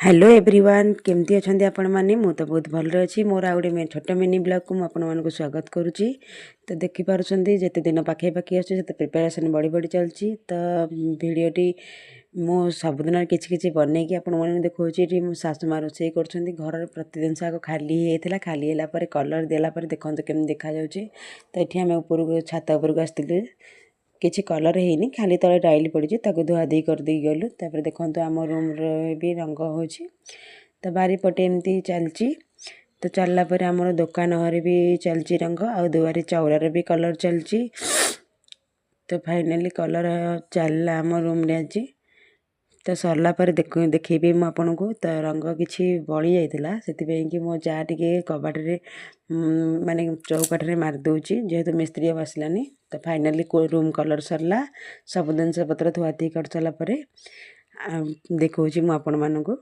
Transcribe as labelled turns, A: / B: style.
A: Hello everyone, କେମିତି ଅଛନ୍ତି ଆପଣମାନେ? ମୁଁ ତ ବହୁତ ଭଲରେ ଅଛି। ମୋର ଆଉ ଗୋଟେ ଛୋଟ ମିନି ବ୍ଲଗ୍କୁ ମୁଁ ଆପଣମାନଙ୍କୁ ସ୍ୱାଗତ କରୁଛି। ତ ଦେଖିପାରୁଛନ୍ତି, ଯେତେ ଦିନ ପାଖେଇ ପାଖେଇ ଆସୁଛି, ସେତେ ପ୍ରିପାରେସନ୍ ବଢ଼ି ବଢ଼ି ଚାଲିଛି। ତ ଭିଡ଼ିଓଟି ମୁଁ ସବୁଦିନ କିଛି କିଛି ବନେଇକି ଆପଣମାନଙ୍କୁ ଦେଖାଉଛି। ଏଠି ମୋ ଶାଶୁ ମା ରୋଷେଇ କରୁଛନ୍ତି। ଘରର ପ୍ରତି ଜିନିଷ ଆଗ ଖାଲି ହେଇଯାଇଥିଲା। ଖାଲି ହେଲା ପରେ, କଲର୍ ଦେଲା ପରେ ଦେଖନ୍ତୁ କେମିତି ଦେଖାଯାଉଛି। ତ ଏଠି ଆମେ ଉପରକୁ, ଛାତ ଉପରକୁ ଆସିଥିଲୁ। କିଛି କଲର୍ ହେଇନି, ଖାଲି ତଳେ ଟାଇଲ୍ ପଡ଼ିଛି। ତାକୁ ଧୁଆ ଧୁଇ କରିଦେଇକି ଗଲୁ। ତାପରେ ଦେଖନ୍ତୁ, ଆମ ରୁମ୍ର ବି ରଙ୍ଗ ହେଉଛି। ତ ବାରିପଟେ ଏମିତି ଚାଲିଛି। ତ ଚାଲିଲା ପରେ ଆମର ଦୋକାନ ଘରେ ବି ଚାଲିଛି ରଙ୍ଗ, ଆଉ ଦୁଆରେ ଚଉରାରେ ବି କଲର୍ ଚାଲିଛି। ତ ଫାଇନାଲି କଲର୍ ଚାଲିଲା ଆମ ରୁମ୍ରେ ଆଜି। ତ ସରିଲା ପରେ ଦେଖେଇବି ମୁଁ ଆପଣଙ୍କୁ। ତ ରଙ୍ଗ କିଛି ବଳି ଯାଇଥିଲା, ସେଥିପାଇଁ କି ମୋ ଯାଆ ଟିକେ କବାଟରେ, ମାନେ ଚଉକାଠରେ ମାରିଦେଉଛି, ଯେହେତୁ ମିସ୍ତ୍ରୀ ଆଉ ଆସିଲାନି। ତ ଫାଇନାଲି ରୁମ୍ କଲର୍ ସରିଲା। ସବୁ ଜିନିଷ ପତ୍ର ଧୁଆଧୁଇ କରିସାରିଲା ପରେ ଦେଖାଉଛି ମୁଁ ଆପଣମାନଙ୍କୁ।